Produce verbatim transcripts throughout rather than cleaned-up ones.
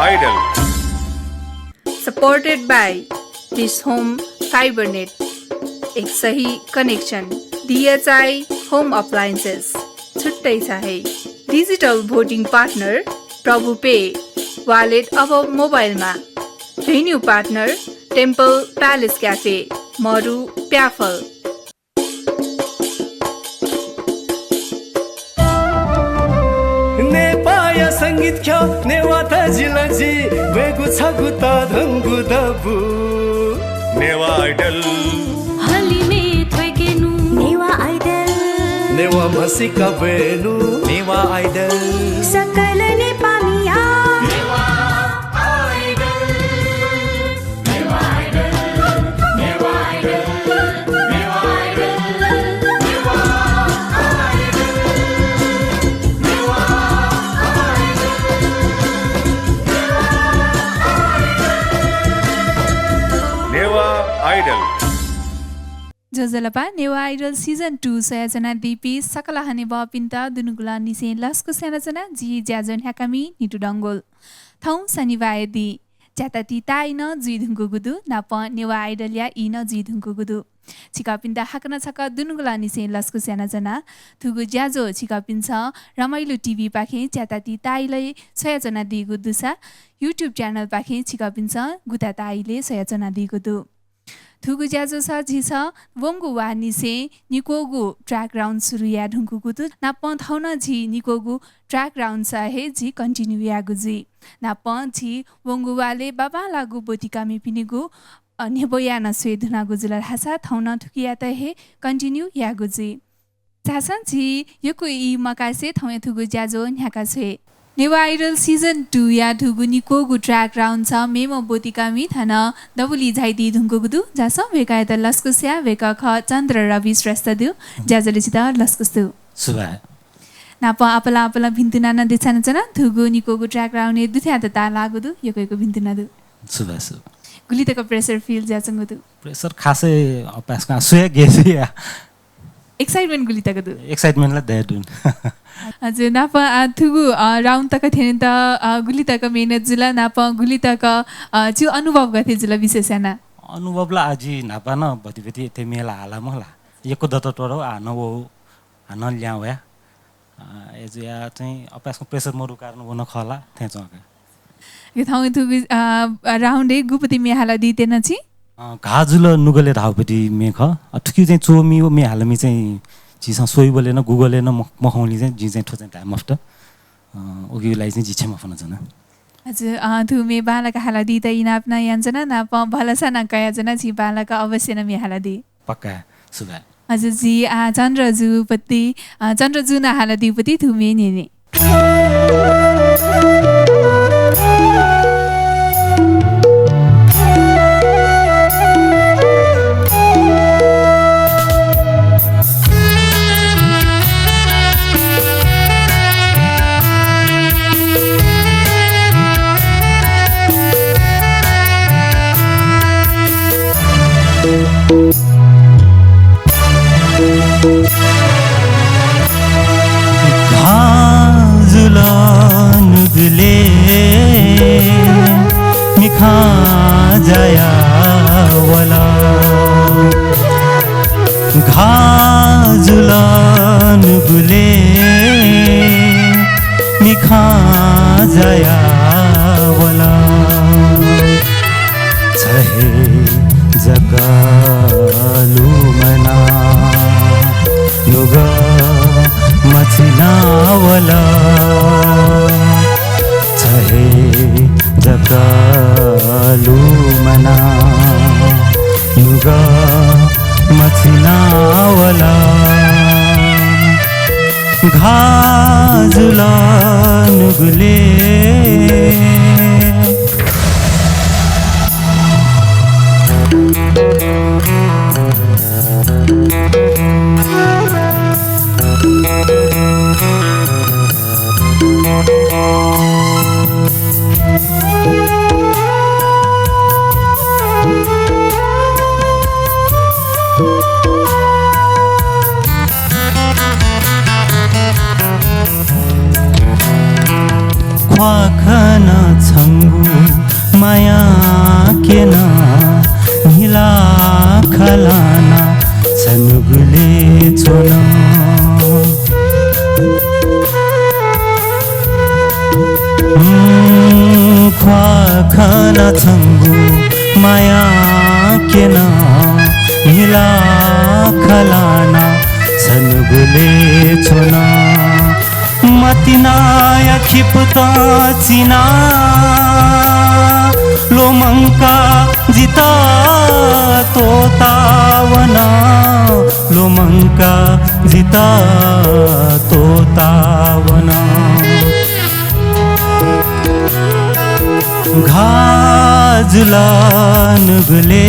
Idol। Supported by Dish Home Fibernet, एक सही connection। DHI Home Appliances, छुट्टै छ है। Digital voting partner प्रभु पे, wallet अब मोबाइलमा। Venue partner Temple Palace Cafe, मरु प्याफल। नेपाःया संगीत ख्यः नेवाः तजिलजि ब्वयेगु छगू तःधंगु दबू। नेवाः Idol। हलिमय् थ्वय्केनु। नेवाः Idol। नेवाः म्हसीका ब्वयेनु। नेवाः Idol। सकल नेपाःमिया। नेवाः Idol। नेवाः Idol। ज्वजलपा, नेवाः Idol season two स्वयाच्वनादीपिं सकल हनेबहःपिन्त दुनुगलंनिसें लसकुस यानाच्वना, जि ज्याझ्वः न्ह्याकामि नितु डंगोल। थौं शनिबाःया दिं च्याताति ताःई नं जुइ धुंकूगु दु, नापं नेवाः Idol-या ई नं जुइ धुंकूगु दु। छिकपिन्त हाकनं छकः दुनुगलंनिसें लसकुस यानाच्वना। थुगु ज्याझ्वः छिकपिन्सं रमाइलो टिभीपाखें च्याताति ताःई लय् स्वयाच्वनादीगु दुसा, YouTube channel-पाखें छिकपिन्सं गुता ताःई लय् स्वयाच्वनादीगु दु। थुगु ज्याझ्वलय् झीसं वंगु वाःनिसें निक्वःगु track round सुरु याये धुंकूगु दु। नापं थौं नं झी निक्वःगु track round-स हे झी continue यायेगु जुइ। नापं झी वंगु वालय् बांबांलाःगु ब्वतिकामिपिनिगु, अ, न्ह्यब्वया नं स्वये धुनागु जुल धाःसा थौं नं थुकियात हे continue यायेगु जुइ। झासँ झी यक्व ई मकासे थौंया थुगु ज्याझ्वः न्ह्याका स्वये। नेवाः Idol season two-या थुगु निक्वःगु track round-स मेम्ह ब्वतिकामि थन दबुलिइ झायादी धुंकूगु दु। झासँ वय्कःयात लसकुस याये। वय्कः खः चन्द्र रवि श्रेष्ठ दु। ज्याझ्वलय् छितः लसकुस दु। सुभाय्। नापं आपालं आपालं भिन्तुना नं देछानाच्वना। थुगु निक्वःगु track round-य् दुथ्याःत ताःलाःगु दु, यक्व यक्व भिन्तुना दु। सुभाय्, सुभाय्। गुलि तक pressure feel जुयाच्वंगु दु? Pressure खासै अपाय्सकं स्वया गेजुया। Excitement गुलि तक दु? Excitement ला दये दु। हजुर, नापं, अ, थुगु, अ, round तक थ्यनेत, अ, गुलि तक मेहनत जुल, नापं गुलि तक, अ, छिगु अनुभव गथे जुल विशेष यानाः? अनुभव ला आः जि न्हापा नं भतिभति थें म्ये ला हाला मखु ला। यक्व दत त्वःतागु, हानं वःगु, हानं लिहां वया। अ, अय्जुयाः चाहिँ अपाय्सकं pressure मदुगु कारण व नं खः ला थें च्वं का। थौं थुगु, अ, round-य् गुपति म्ये हालादी त्यना छिं? अ, घाः जुल नुगलय् धाःगुपति म्ये खः। अ, थुकिया चाहिँ च्वमि व म्ये हालामि चाहिँ झीसं स्वइबलय् नं, गुगलय् नं मख-, मखंबलय् चाहिँ जिं चाहिँ थ्व चाहिँ धाये मफुत। अ, उकिया लागि चाहिँ जि क्षमा फ्वनाच्वना। हजुर, अ, थुगु म्ये बांलाक हालादीत इनाप नं यानाच्वना, नापं भलसा नं कयाच्वना, झी बांलाक अवश्य नं म्ये हालादी। पक्का, सुभाय्। हजुर, जि आः चन्द्रजुपति, अ, चन्द्रजुं नं हालादीगुपति थुगु म्ये न्यने। घाः जुल नुगलय् मिखां जाया वल। घाः जुल नुगलय् मिखां जाया वल। छ हे जक लुमना नुगः मछिना वल। छ हे जक लुमना नुगः मछिना वल। घाः जुल नुगलय्। ख्वाः माया केन न्हिला खलाना छनुगुले च्वन। उम्, ख्वाखन छंगु माया केन न्हिला खलाना छनुगुले च्वन। मतिनाया खिपुत चिना लोमंका जित तोतावन, लोमंका जित तोतावन। घाजुला नुगुले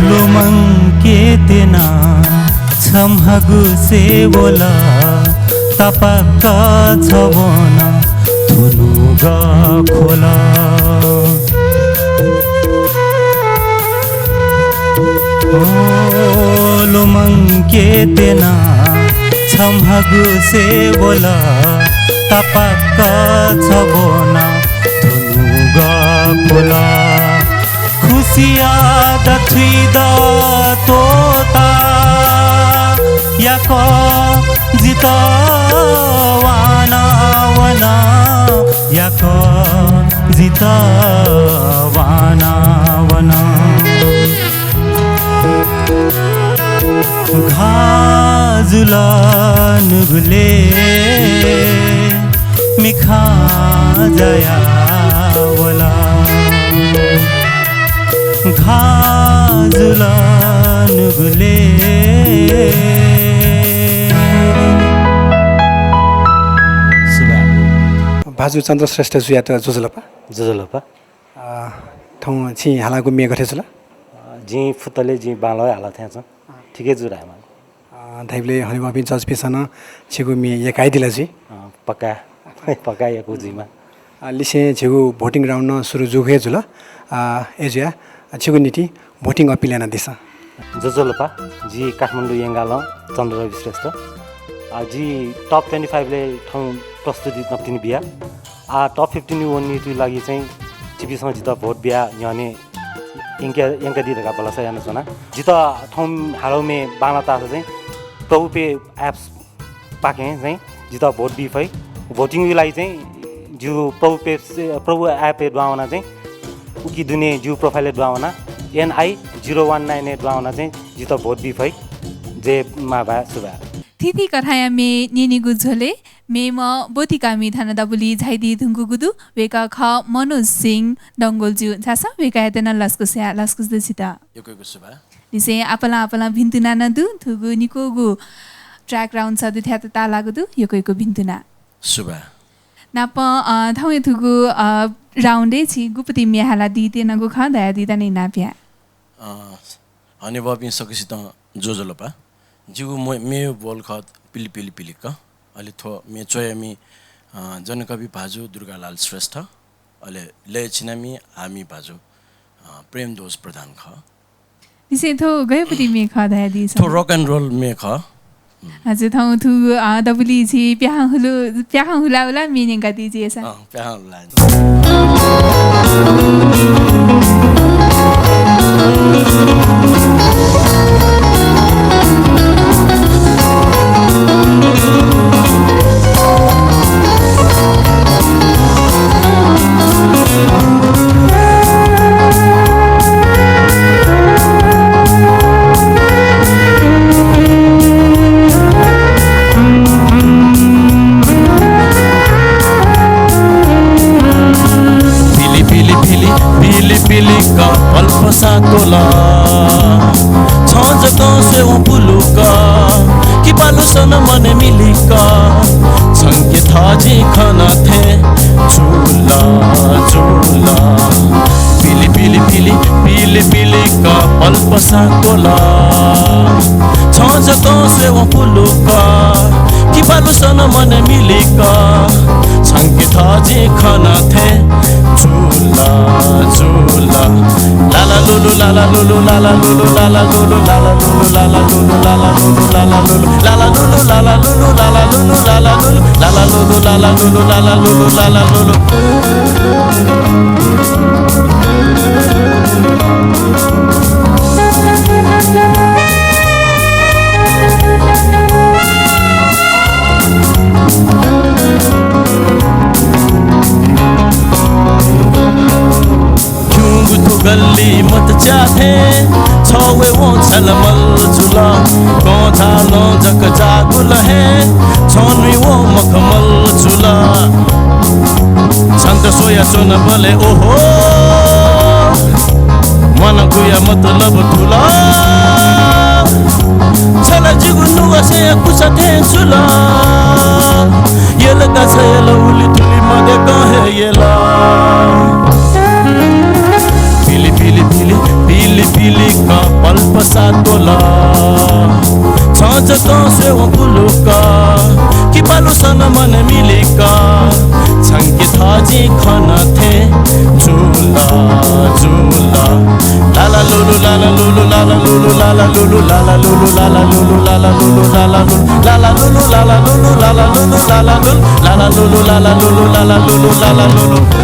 लोमंके तेना छम्हगु सेवल तापाक्क छवन थुनुग खोल। ओ लोमंके तेना छम्हगु सेवल तापाक्क छवन थुनुग खोल। खुसिया दथुइ द तोता याक जित वाना वन, याक जित वाना वन। घाजुला नुगुले मिखा जाया वला। घाजुला नुगुले। सुभाय्। भाजु चन्द्र श्रेष्ठ जुयात ज्वजलपा। ज्वजलपा। अ, थौं छिं हालागु म्ये गथे जुल? अ, जिं फुतले जिं बांलाः हालाः थें च्वं। अँ। ठिकै जू धायेमाल। अ, धाइबलय् हनेबहःपिं जजपिन्सं नं छिगु म्ये यय्कादिल जुइ। अँ, पक्का। पक्का यक्व जुइमा। अ, लिसें झीगु voting round नं सुरु जूगु हे जुल। अ, अय्जुया, छिगु निंतिं voting appeal यानादिसँ। ज्वजलपा, जि काठमाडौं यंगालं चन्द्र रवि श्रेष्ठ। अ, जि top twenty five लय् थौं प्रस्तुति नकतिनि बिया। आः top fifteen वनेगु लागि चाहिँ छिपिन्सं जितः vote बियाः न्ह्यःने यंके, यंकादी धकाः भलसा यानाच्वना। जितः थौं हालागु म्ये बांलाः ताःसा चाहिँ प्रभु पे apps पाखें चाहिँ जितः vote बी फइ। Voting-या लागि चाहिँ जिगु प्रभु पे, प्रभु app-य् दुहां वनाः चाहिँ उकी दुने जिगु profile-य् दुहां वनाः N I zero one nine-य् दुहां वनाः चाहिँ जितः vote बी फइ। जय मांभाय्, सुभाय्। थीथी कथंया म्ये न्यनेगु झ्वलय् मेम्ह ब्वतिकामि थन दबुलिइ झायादी धुंकूगु दु। वय्कः खः मनोज सिंह डंगोल जु। झासँ वय्कःयात नं लसकुस याये, लसकुस दु छितः। यक्व यक्व सुभाय्। लिसें आपालं आपालं भिन्तुना नं दु। थुगु निक्वःगु track round सदुथ्यात ताःलाःगु दु। यक्व यक्व भिन्तुना। सुभाय्। नापं, अ, थौंया थुगु, अ, round-य् छिं गुपति म्ये हालादी त्यनागु खः धयादीत नं इनाप याये। अ, हनेबहःपिं सकसितं ज्वजलपा। जिगु म्ये, म्येया बोल खः पिलि पिलि पिलिक्क। अले थ्व म्ये च्वयामि, अ, जनकवि भाजु दुर्गालाल श्रेष्ठ, अले लय् छिनामि आमि भाजु, अ, प्रेमध्वज प्रधान खः। लिसें थ्व गय् पति म्ये खः धयादिसँ। थ्व rock and roll म्ये खः। हजुर, थौं थुगु, अ, दबुलिइ झी प्याखं हुलु, प्याखं हुला हुला म्ये न्यंकादी झीसं। अँ, प्याखं हुला। पिलि पिलि पिलि, पिलि पिलिक्क अल्पसा क्वल। छं जक स्वयेवं पुलुक्क, कि बालुसन मनय् मिलिक्क। छंके थः जिं खना थें जुल, जुल। पिलि पिलि पिलि पसां त्वल। छं जकं स्वयेवं पुलुक, कि बालुसं नं मन मिलिक, छंके थः जिं खन थें जुल, जुल। लाला लुलु, लाला लुलु, लाला लुलु, लाला लुलु, लाला लुलु, लाला लुलु, लाला लुलु, लाला लुलु, लाला लुलु, लाला लुलु, लाला लुलु, लाला लुलु, लाला लुलु, लाला लुलु, लाला लुलु, लाला लुलु। खिउँगु थ्व गल्ली मत च्याथें छवय् वं छलमल जुल। कं झालं जक जागुल हे छन्हुइ वं मखमल जुल। छन्त स्वया च्वनाबलय् ओहो, मनगुया मतलब थुल। छला जिगु नुगः स्वया कुचा थें जुल। यल का छ यल उलि थुलि मदय्कं हे यल। पिलि पिलि पिलि, पिलि पिलिक पल्पसा त्वल। छं जकं स्वयेवं पुलुक, कि बालुसं नं मन मिलिक, छंके थः जिं खन थें जुल, जुल। लाला लुलु, लाला लुलु, लाला लुलु, लाला लुलु, लाला लुलु, लाला लुलु, लाला लुलु, लाला लुलु, लाला लुलु, लाला लुलु, लाला लुलु, लाला लुलु, लाला लुलु, लाला लुलु, लाला लुलु, लाला लुलु।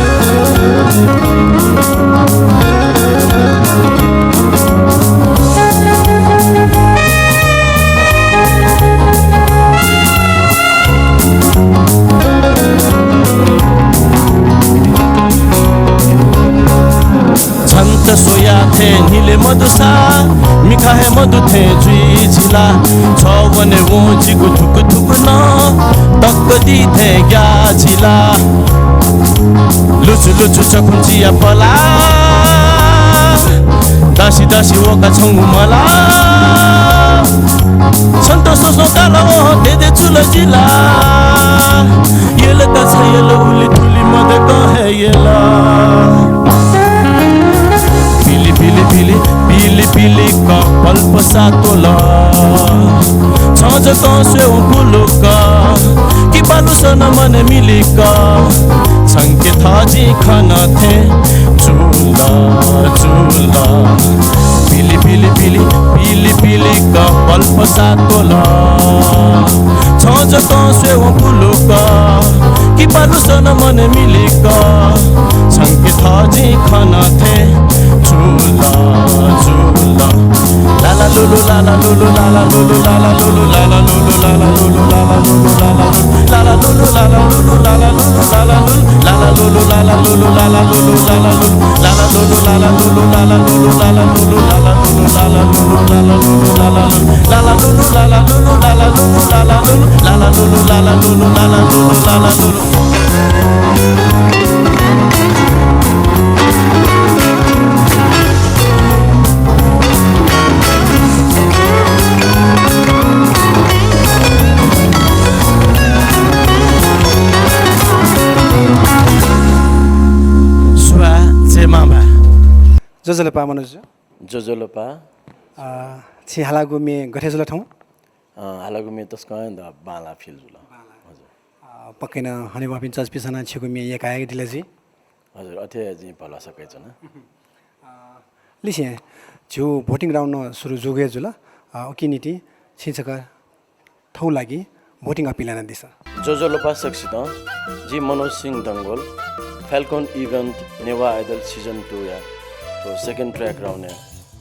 छन्त स्वया थें न्हिले मदुसा, मिखा हे मदु थें जुइ झिला। छ वने वं जिगु थुकु थुकु नं तक्क दी थें ग्याः झिला। लुचु लुचु चखुंचिया पला, दासी दासी वका छंगु मला। छन्त स्वस्वं काल ओह देदे जुल जिला। यल का छ यल उलि थुलि मदय्कं हे यल। पिलि पिलि पिलि, पिलि पिलिक पल्पसा त्वल। छं जकं स्वयेवं पुलुक, कि बालुसं नं मन मिलिक, छंके थः जिं खन थें जुल, जुल। पिलि पिलि पिलि, पिलि पिलिक पल्पसा त्वल। छं जकं स्वयेवं पुलुक, कि बालुसं नं मन मिलिक, छंके थः जिं खन थें जुल, जुल। लाला लुलु, लाला लुलु, लाला लुलु, लाला लुलु, लाला लुलु, लाला लुलु, लाला लुलु, लाला लुलु, लाला लुलु, लाला लुलु, लाला लुलु, लाला लुलु, लाला लुलु, लाला लुलु, लाला लुलु। सुभाय्, जय मांभाय्। ज्वजलपा मनोज। ज्वजलपा। अ, छिं हालागु म्ये गथे जुल थौं? अ, हालागु म्ये तसकं द बांला feel जुल। बांला। हजुर। अ, पक्कै नं हनेबहःपिं जजपिन्सं नं छिगु म्ये यय्काः हे दिल जुइ। हजुर, अथे जिं भलसा कयाच्वना। अ, लिसें झीगु voting round नं सुरु जूगु हे जुल। अ, उकिया निंतिं छिं छकः थःगु लागि voting appeal यानादिसँ। ज्वजलपा सकसितं, जि मनोज सिंह Dangol, Falcon Event Newah Idol season two या थ्व second track round या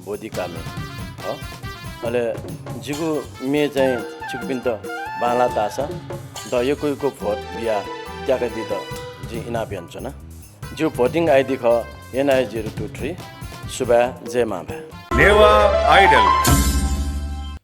ब्वति काःम्ह खः। अले जिगु म्ये चाहिँ छिकपिन्त बांलाः ताःसा द यक्व यक्व vote बियाः त्याकादीत जिं इनाप यानाच्वना। जिगु voting ID खः N I zero two three। सुभाय्, जय मांभाय्। नेवाः Idol।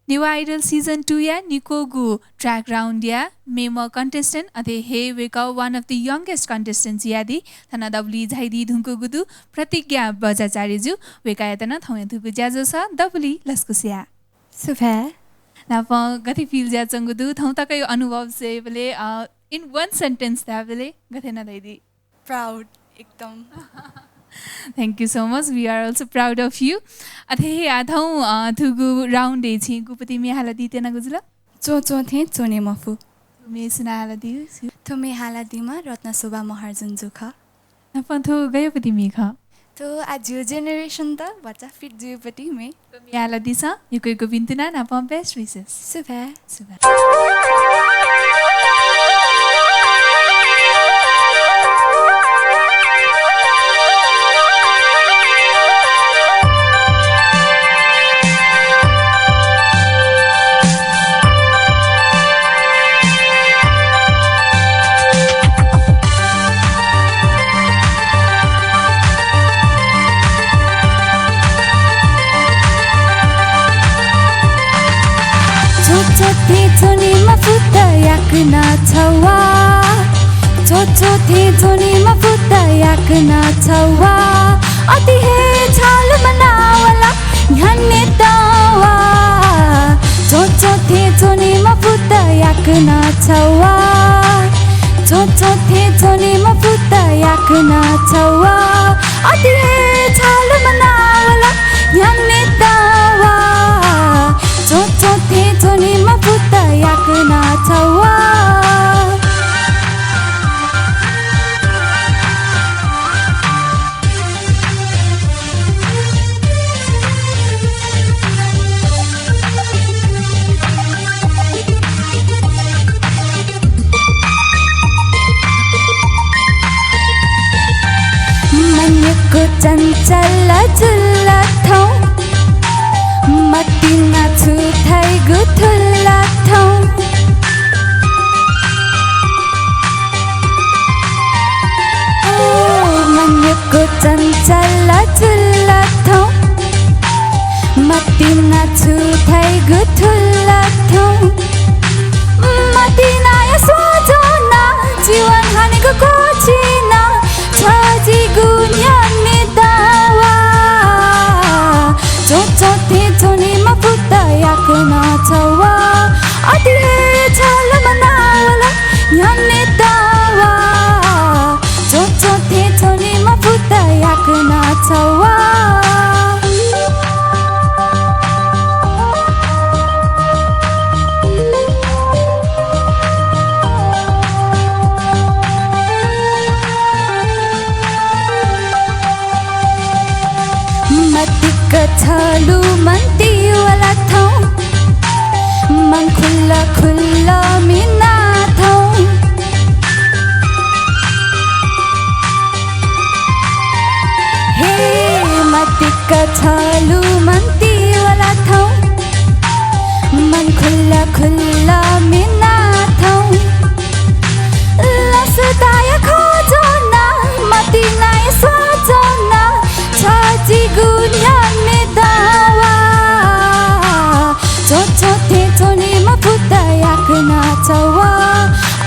नेवाः Idol season two या निक्वःगु track round या मेम्ह contestant, अथे हे वय्कः one of the youngest contestant जुयादी। थन दबुलिइ झायादी धुंकूगु दु प्रतिज्ञा बज्राचार्य जु। वय्कःयात नं थौंया थुगु ज्याझ्वलय् दबुलिइ लसकुस याये। सुभाय्। नापं गथे feel जुयाच्वंगु दु? थौं तकया अनुभव स्वयेबलय्, अ, in one sentence धायेबलय् गथे यानाः धयादी? Proud, एकदम। Thank you so much. We are also proud of you. अथे हे आः थौं, अ, थुगु round-य् छिं गुपति म्ये हालादी त्यनागु जुल? च्वंच्वं थें च्वने मफु। म्ये सुनां हालादीगु? थ्व म्ये हालादीम्ह रत्नशोभा महर्जन जु खः। नापं थ्व गय्‌पति म्ये खः? थ्व आः झीगु generation-त भचा fit जुइपति म्ये। थ्व म्ये हालादिसँ, यक्व यक्व भिन्तुना नापं best wishes। सुभाय्। सुभाय्। च्वंच्वं थें च्वने मफुत याकनं छवा। च्वंच्वं थें च्वने मफुत याकनं छवा। अति हे छालु मनावला न्ह्याने दवा। च्वंच्वं थें च्वने मफुत याकनं छवा। च्वंच्वं थें च्वने मफुत याकनं छवा। अति हे छालु मनावला न्ह्याने दवा। च्वंच्वं थें च्वने मफुत याकनं छवा। मनय् क्व चञ्चल जुल थौं, मतिना छु धइगु थुल थौं। ओ, मनय् क्व चञ्चल जुल थौं, मतिना छु धइगु थुल थौं। मतिनाया स्वां ज्वनाः जीवन हनेगु क्वःछिनाः छ जिगु न्ह्याने दवा। च्वंच्वं थें च्वने मफुत याकनं छवा। अति हे छालु मनावला न्ह्याने दवा। च्वंच्वं थें च्वने मफुत याकनं छवा। मतिक छलु मन्ति वला थौं, मन खुल्ल खुल्ल मिना थौं। हे मतिक छलु मन्ति वला थौं, मन खुल्ल खुल्ल मिना थौं। लसताया खँ ज्वनाः, मतिनाया स्वां ज्वनाः छ जिगु न्ह्याने दवा। च्वंच्वं थें च्वने मफुत याकनं छवा।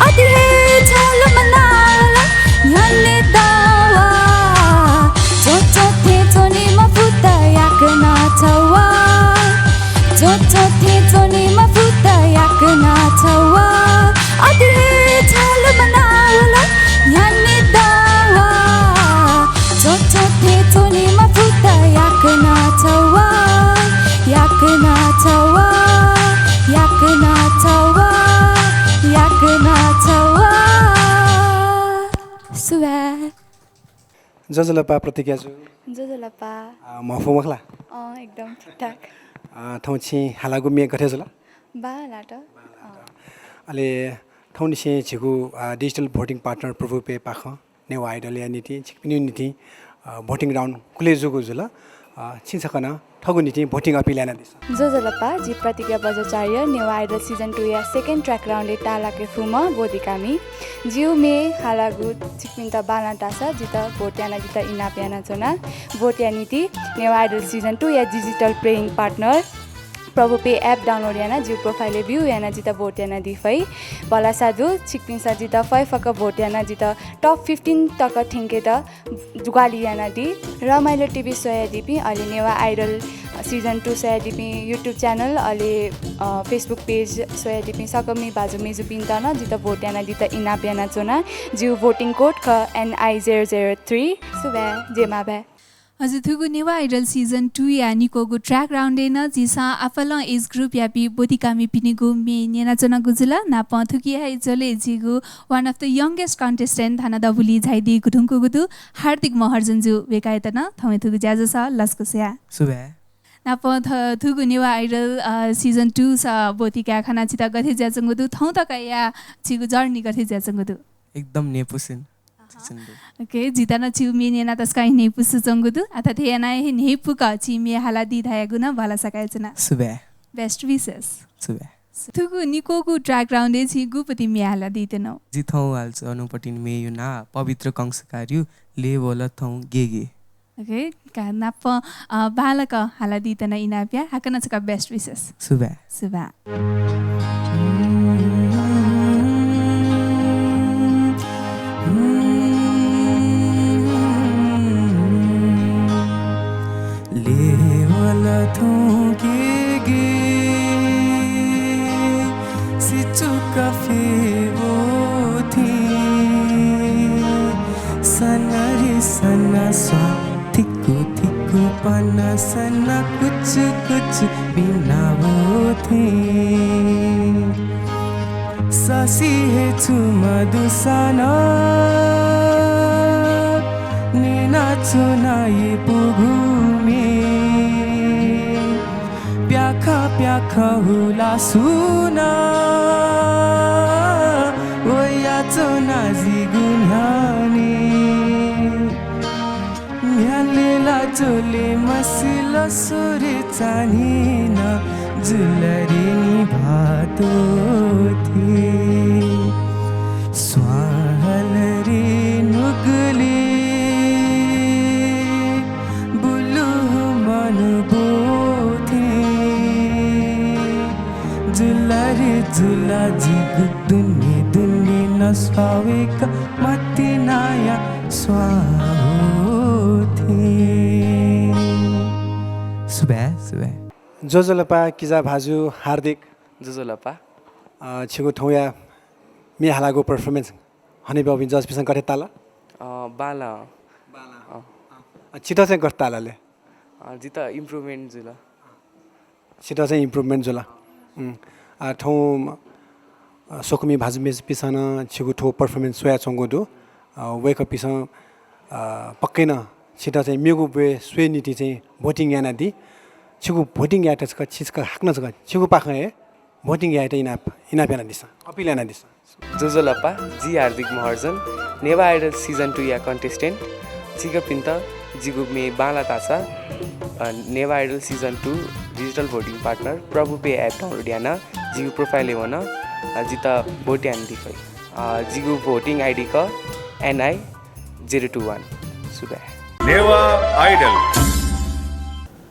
अति हे छलु मनावला न्ह्याने दवा। च्वंच्वं थें च्वने मफुत याकनं छवा। च्वंच्वं थें च्वने मफुत याकनं छवा। अति हे छलु मनावला न्ह्याने दवा। च्वंच्वं थें च्वने मफुत याकनं छवा। याकनं छवा। याकनं छवा। याकनं छवा। सुभाय्। ज्वजलपा प्रतिज्ञा जु। ज्वजलपा। अ, म्वाःपु मखु ला? अँ, एकदम ठिकठाक। अ, थौं छिं हालागु म्ये गथे जुल? बांलात। अँ। अले थौंनिसें झीगु, अ, digital voting partner प्रभु पेपाखं नेवाः Idol-या निंतिं छिकपिनिगु निंतिं, अ, voting round कुले जूगु जुल। अ, छिं छकः नं थःगु निंतिं voting appeal यानादिसँ। ज्वजलपा, जि प्रतिज्ञा बज्राचार्य, नेवाः Idol season two-या second track round-य् ताःलाके फुम्ह ब्वदिकामि। जिगु म्ये हालागु छिकपिन्त बांलाः धाःसा जितः vote यानाः जितः इनाप यानाच्वना। Vote-या निंतिं नेवाः Idol season two-या digital playing partner प्रभु पे app download यानाः जिगु profile-य् view यानाः जितः vote यानादी फइ। भलसा दु, छिकपिन्सं जितः फय्‌फक vote यानाः जितः top fifteen तक थ्यंकेत ग्वाहालि यानादी। रमाइलो TV स्वयादीपिं, अले नेवाः Idol Season two स्वयादीपिं YouTube channel, अले, अ, Facebook page स्वयादीपिं सकल मि भाजु मेजुपिन्त नं जितः vote यानादीत इनाप यानाच्वना। जिगु voting code खः N I zero zero three। सुभाय्, जय मांभाय्। हजुर, थुगु नेवाः Idol season two या निक्वःगु track round-य् नं झीसं आपालं age group यापिं ब्वतिकामिपिनिगु म्ये न्यनाच्वनागु जुल। नापं थुकिया हे झ्वलय् झीगु one of the youngest contestant हानं दबुलिइ झायादीगु धुंकूगु दु, हार्दिक महर्जन जु। वय्कःयात नं थौंया थुगु ज्याझ्वलय् लसकुस या। सुभाय्। नापं थ-, थुगु नेवाः Idol, अ, season two स ब्वतिकाये खनाः छितः गथे जुयाच्वंगु दु? थौं तकया छिगु journey गथे जुयाच्वंगु दु? एकदम न्ह्यइपुसें अहं। OK, जितः नं छिगु म्ये न्यनाः तसकं न्ह्यइपुसे च्वंगु दु। आः थथे यानाः हे न्ह्यइपुक छिं म्ये हालादी धयागु नं बांलासा कयाच्वना। सुभाय्। Best wishes। सुभाय्। थुगु निक्वःगु track round-य् छिं गुपति म्ये हालादी त्यनागु? जि थौं हालाच्वनागुपतिं म्ये यु ना पवित्र कंसकारया ले वल थौं गेगे। OK, का नापं, अ, बांलाक हालादी त्यनागु इनाप या, हाकनं छकः best wishes। सुभाय्। सुभाय्। ले वल थौं गेगे, सिचुक फ्यवः थें। सना रे सना स्वां थिकु थिकु पाना सना कुचु कुचु पिनावः थें। ससि हे छु मदुसा नं न्यनाच्वना यइपुगु म्ये। प्याखं प्याखं हुला सुनां वयाच्वना जिगु न्ह्यःने। न्ह्यःने ला ज्वले मसिल स्वरे चान्हि नं जुल रे नि भाःतोः थें। स्वां हल रे नुगलय् बुलुहु मनू ब्वथें। जुल रे जुल जिगु दुने दुने नस्वाः वय्कः मतिनाया स्वां वःथें। सुभाय्, सुभाय्। ज्वजलपा किजा भाजु हार्दिक। ज्वजलपा। अ, छिगु थौंया म्ये हालागु performance हनेबहःपिं judge-पिन्सं गथे ताल? अ, बांला। बांला। अ। अ, छितः चाहिँ गथे ताल ले? अ, जितः improvement जुल। छितः चाहिँ improvement जुल। उम्, अ, थौं, अ, स्वकुमि भाजु मेजुपिन्सं नं छिगु थ्व performance स्वयाच्वंगु दु। अ, वय्कःपिन्सं, अ, पक्कै नं छितः चाहिँ मेगु ब्वय् स्वये निंतिं चाहिँ voting यानादी। छिगु voting यायेत छकः, छि छकः हाकनं छकः छिगु पाखें हे voting यायेत इनाप, इनाप यानादिसँ, appeal यानादिसँ। ज्वजलपा, जि हार्दिक महर्जन, नेवाः Idol season two या contestant। छिकपिन्त जिगु म्ये बांला धाःसा, अ, Newah Idol season two digital voting partner प्रभु Pay app download यानाः जिगु profile-य् वनाः, अ, जितः vote यानादी फइ। अ, जिगु voting I D खः N I zero two one। सुभाय्। नेवाः Idol।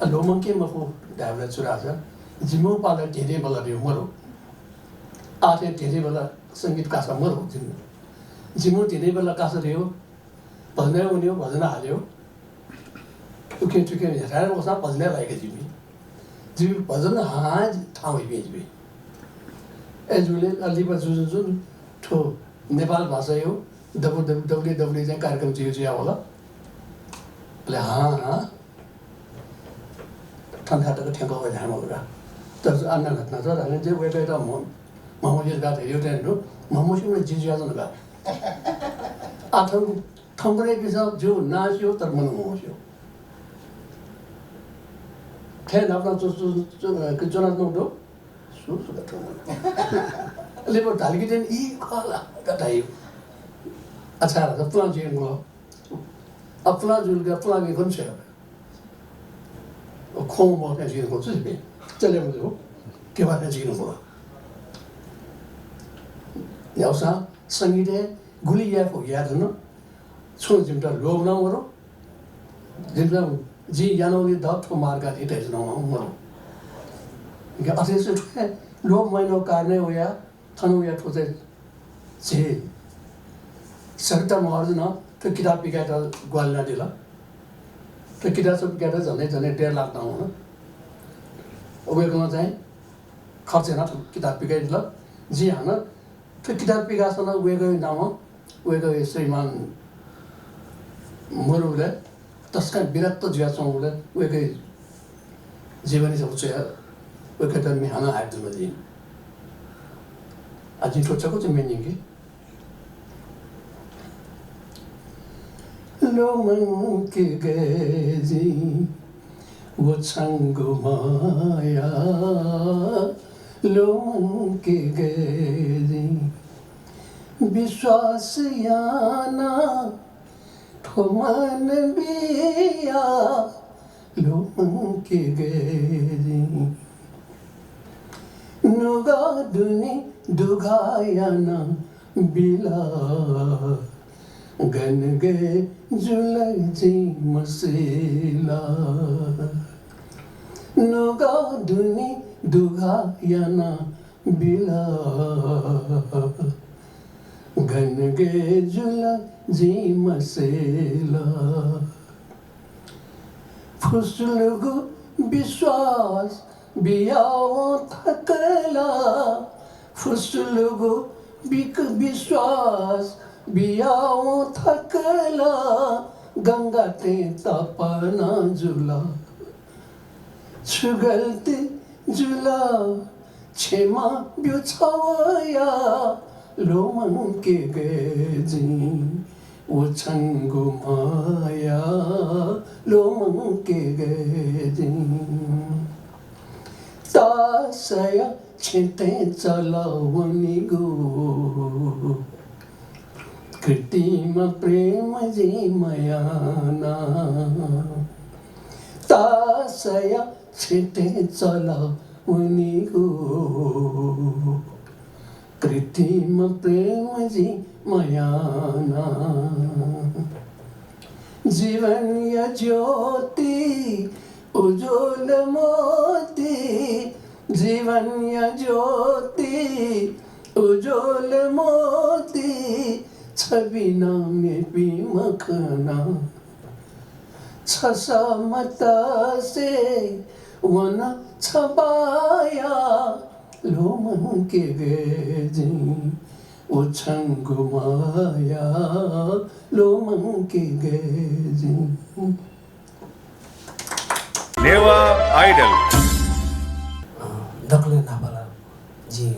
अ, ल्वःमंके मफु धायेबलय् छु धाःसा, जिमिगु पालय् धेंधेंबल्लाः धइगु मदु। आः थें धेंधेंबल्लाः संगीत कासा मदु जिमिगु। जिमिगु धेंधेंबल्लाः कासा धइगु भजनय् वनेगु, भजन हालेगु। उखें थुखें हेसाय् वःसां भजनय् लाइगु जिमि। जिमि भजन हां हां थाहां वइपिं जिमि। अय्जूगुलिं ला लिपा जुजुं जुन थ्व नेपाल भाषाया दबू दबू दबुलिइ दबुलिइ चाहिँ कार्यक्रम जुइ जुयावल। अले हां हां थन थाय् तक थ्यंकः वये धायेमाःगु का। तर अन घटना छ धाःसा चाहिँ वय्कःयात म्ह-, म्हमस्यू धकाः धयागु थें दु, म्हमस्यूम्ह जि जुयाच्वन का। आः थौं, थौंकन्हय्‌पिन्सं जिगु नां स्यू, तर मनू म्हमस्यू। थें न्हापा च्वं-, च्वं-, च्वं-, च्वनाच्वनागु दु, सु, सु का थौं मनू। अले व धाल कि थें ई खः ला का धाइ। अच्छा, त पुलां जुइ धुंकल। अ, पुलां जुल का, पुलां गय् खन छ्वया। अ, खों मखं जुइ धुंकल छु जिमि। चले मजू। केवा थें जुइ धुंकल। न्ह्यागुसां संगीतय् गुलि याये फु याये धुन। छुं जिमित लोभ नं मदु। जिमिसं जिं यानागुलिं द थ्व मार्ग थें धयाच्वनागु मदु। अथे हे लोभ मयानागु कारणं वया थन वया थ्व चाहिँ झी सरिता महर्जनं थ्व किताब पिकायेत ग्वाहालि यानादिल। थ्व किताब पिकायेत झन्डै झन्डै डेढ लाख दां वन। वय्कलं चाहिँ खर्च यानाः थ्व किताब पिकादिल। जिं हानं थ्व किताब पिकाः सन वय्कःया नामं वय्कःया श्रीमान मरुबलय् तसकं विरक्त जुयाच्वंबलय् वय्कःया जीवनी छगू च्वयाः वय्कःयात म्ये हानं हायेधुन जिं। आः जिं थ्व छकः छु म्ये न्यंके। ल्वःमंके गय् जिं व छंगु माया, ल्वःमंके गय् जिं विश्वास यानाः थ्व मानवीया ल्वःमंके गय् जिं। नुगः दुने दुघाः यानाः बिल, गन गय् जुल जिं मसिल। नुगः दुने दुघाः यानाः बिल, गन गय् जुल जिं मसिल। फुसुलुगु विश्वास बियावं थकल, फुसुलुगु बिक विश्वास बियावं थकल, गंगा तें तपना जुल। छु गल्ती जुल, क्षमा ब्यु छवया, ल्वःमंके गय् जिं व छंगु माया, ल्वःमंके गय् जिं। तासया छेँतय् चल वनीगु कृत्रिम प्रेम जिं मयाना। तासया छेँतय् चल वनीगु कृत्रिम प्रेम जिं मयाना। जीवनया ज्योति उज्वल मोती, जीवनया ज्योति उज्वल मोती, छ बिना मेपिं मखना। छ समतसे वन छ बाया, ल्वःमंके गय् जिं व छंगु माया, ल्वःमंके गय् जिं। नेवाः आइडल। अ, दकलय् न्हापां ला जिं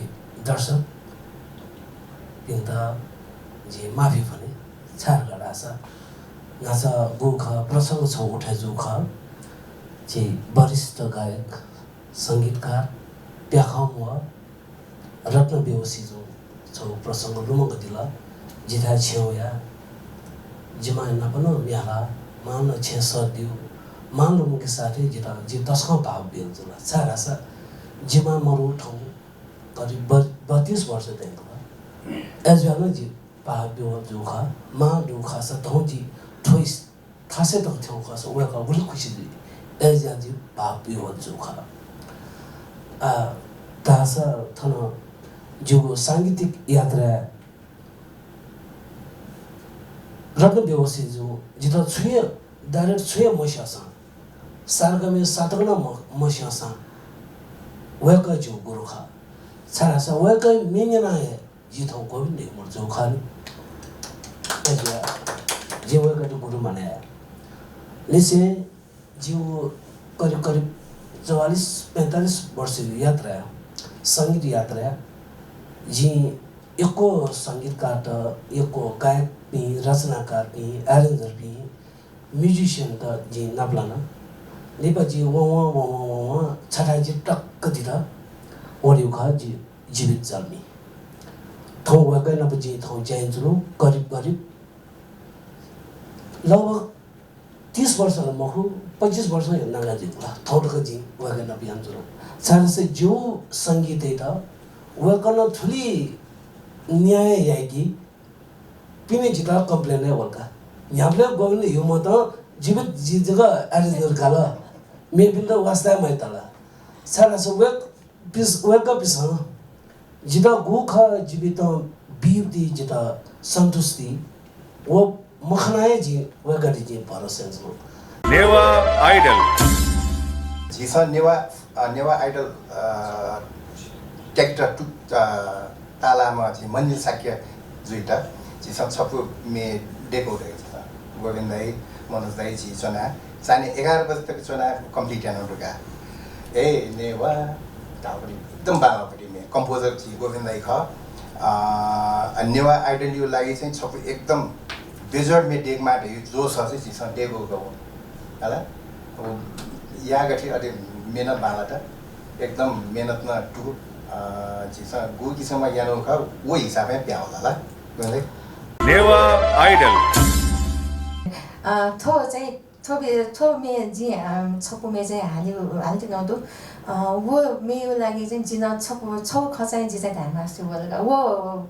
दर्शकपिन्त जिं माफी फ्वने, छाय् धाःसा न्हाचः गुगु खः, प्रसंग छगू उठे जूगु खः। झी वरिष्ठ गायक, संगीतकार प्याखं व रत्न बेहोशीजुं छगू प्रसंग लुमंकादिल। जिथाय् छेँय् वयाः जिमां नाप नं म्ये हालाः मां नं छेँय् सःतूगु। मां लुमंकेसाथं जितः, जि तसकं भावविह्वल जुल। छाय् धाःसा जिमां मरु थौं करिब ब-, बत्तीस वर्ष दइ धुंकल। अय्‌जुयाः नं जि भावविह्वल जूगु खः। मां दुगु खःसा थौं जि थ्व थासय् तक थ्यंगु खःसा वय्‌कः गुलि खुसी जुइ। अय्‌जुयाः जि भावविह्वल जूगु खः। आ, धाःसा थन जिगु सांगीतिक यात्राय् रत्न बेहोशीजुं जितः छुं हे, direct छुं हे मस्यंसां, सारेगामाया सातक नं म-, मस्यंसां वय्‌कः जिगु गुरु खः। छाय् धाःसा वय्‌कःया म्ये न्यनाः हे जि थौं गोविन्द युमर जूगु खः नि। अय्‌जुयाः जिं वय्‌कःयात गुरु मानय् याये। निसें जिगु करिब करिब चौवालिस पैंतालिस वर्षया यात्राय्, संगीत यात्राय् जिं यक्व संगीतकारत, यक्व गायकपिं, रचनाकारपिं, arrangerपिं, musicianत जिं नापलाना। लिपा जि वंवं, वंवं, वंवं छथाय् जि टक्क जितः वनेगु खः, जि जीवित जल्मी। थौं वय्‌कः नाप जिं थौं ज्या यानाच्वनागु करिब करिब लगभग तीस वर्ष ला मखु, पच्चिस वर्ष हे नागा जुइ ला, थौं तक जिं वय्‌कः नाप यानाच्वनागु। छाय्‌धाःसा जिगु संगीतयात वय्‌कलं थुलि न्याय याइ कि पिने जितः complain हे वल का। न्ह्याबलें गोविन्द युमतं जीवित जि जक arranger काल, मेपिन्त वास्ता हे मयातल। छाय्‌धाःसा वय्-, पिस-, वय्‌कःपिसं जितः गु खः जीवितं बीगुति जितः सन्तुष्टि व मखनाः हे जिं वय्‌कःयात जिं भरोसा यानाच्वनागु। नेवाः आइडल। झीसं नेवाः अ, नेवाः Idol, अ, ट्याकेटर तु-, अ, ताःलाःम्ह झी मनिल शाक्य जुइत झीसं छपु म्ये दयेकूगु दु। गोविन्द दाइ, मनोज दाइ, झी च्वनाः चान्हय् एघार बजे तक च्वनाः complete यानागु दु का। ए नेवाः धाःगुपट्टि एकदम बांलाःगुपट्टि म्ये। Composer झी गोविन्द दाइ खः। अ, नेवाः Idol-या लागि चाहिँ छपु एकदम बेजोड म्ये दयेकेमाः धइगु जोस चाहिँ झीसं दयेकूगु दु। हला? अब याःगु थें अले मेहनत बांलात। एकदम मेहनत नं दु। अ, झीसं गु किसिमं यानागु खः, व हिसाबं प्याः वल ला। बुझ्यौ? नेवाः Idol। अ, थ्व चाहिँ, थ्व बे-, थ्व म्ये जिं, अ, छपु म्ये चाहिँ हाले, हाले धुनागु दु। अ, व म्येया लागि चाहिँ जिं छपु, छगू खँ चाहिँ जिं चाहिँ धायेमास्ति वल का। व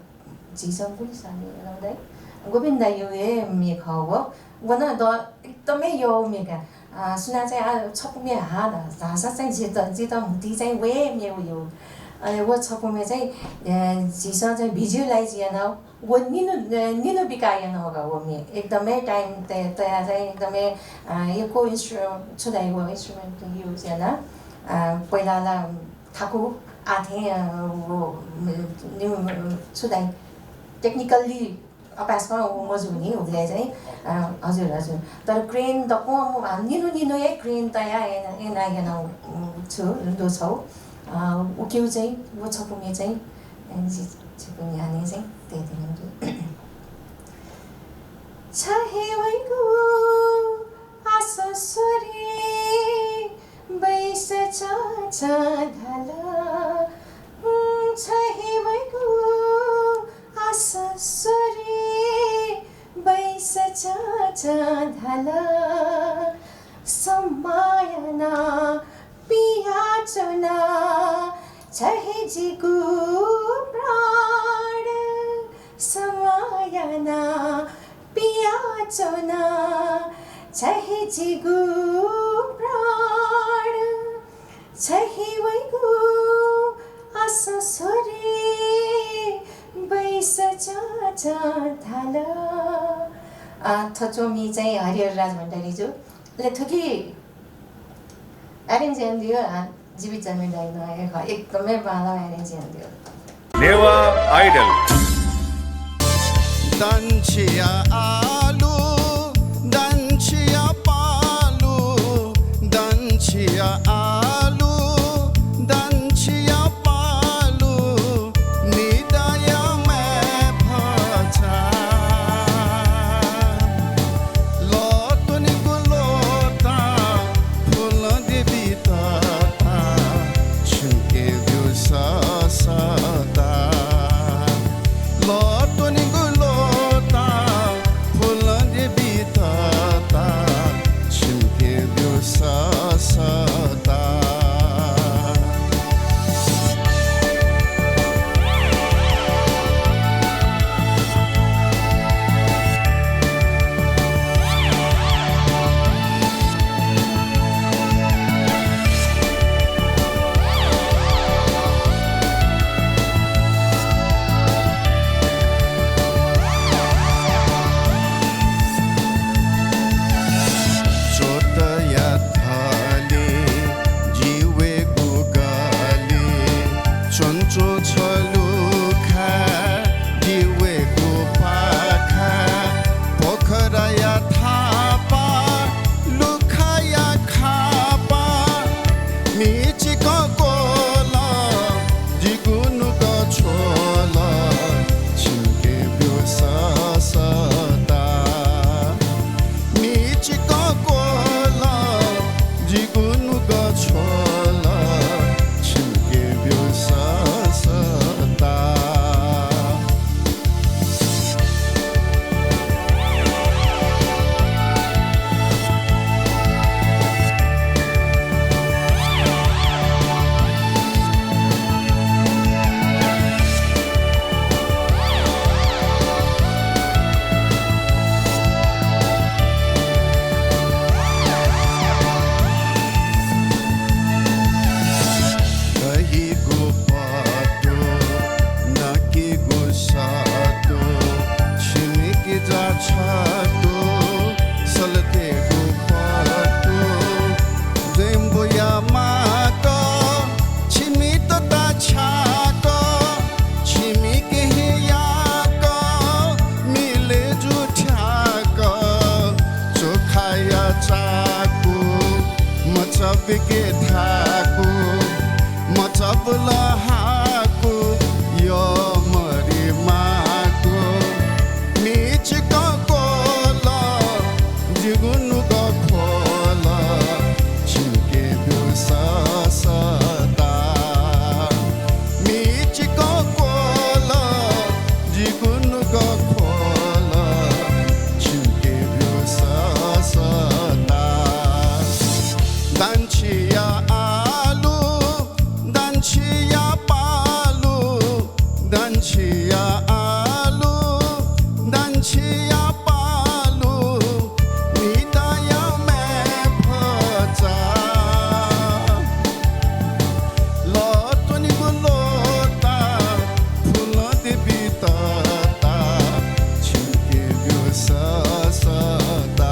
झीसं गुलि सालय् यानागु दाइ, गोविन्द दाइया हे म्ये खः व। व नं द-, एकदमै यःगु म्ये का। अ, सुनां चाहिँ आ, छपु म्ये हा ध-, धाःसा चाहिँ जित, जित म्हुतुइ चाहिँ व हे म्ये वइगु। अले व छपु म्ये चाहिँ, अ, झीसं चाहिँ visualize यानाः व निन्हु, अ, निन्हु बिकाः यानागु का व म्ये। एकदमै time तय-, तयाः चाहिँ एकदमै, अ, यक्व instru-, छु धाइ व instrument use यानाः, अ, पहिला ला थाकु आः थें, अ, व, म, न्यू, अ, छु धाइ, technically अपाय्सकं व मजू नि, उबलय् चाहिँ, अ, हजुर, हजुर। तर crane दक्वं म, अ, निन्हु निन्हु हे crane तयाः याना, याना, याना, अ, छु, दु छौ। अ, उकिं चाहिँ, व छपु म्ये चाहिँ, अ, जि, छपु न्ह्यःने चाहिँ, तये धुनागु दु। छ हे वइगु आसः स्वरे बैसः चंचं धाल। उम्, छ हे वइगु आसः स्वरे बैसः चंचं धाल। समायना पियाच्वना छ हे जिगु प्राण। समायना पियाच्वना छ हे जिगु प्राण। छ हे वइगु आसः स्वरे बैसः चंचं धाल। अ, थ्व च्वमि चाहिँ हरिहर राज भण्डारीजु। अले थुकी arrange यानादिल, अ, जीवित जन्मे दाइनं हे खः, एकदमै बांलाः arrange यानादिल। नेवाः Idol। दंछिया आलु, दंछिया पालु, दंछिया आलु, दंछिया पालु, निदाया म्ये भचा। लः त्वनीगु लोतां फुल्ल देवी तता, छुंके ब्यु ससता। लः त्वनीगु लोतां फुल्ल तपिके थाकु, मचबुल हाकु, यमरि माकु, मिचिक कोल, जिगु नुगः ख्वल, छिके ब्यू ससता। मिचिक कोल, जिगु नुगः ख्वल, छिके ब्यू ससता। दान्छिया आलु, दान्छिया पालु, दान्छिया आलु, दान्छिया पालु, मिताया म्ये फचा। लत्वनिगु लोता, फुल देवी तता, छिके ब्यू ससता।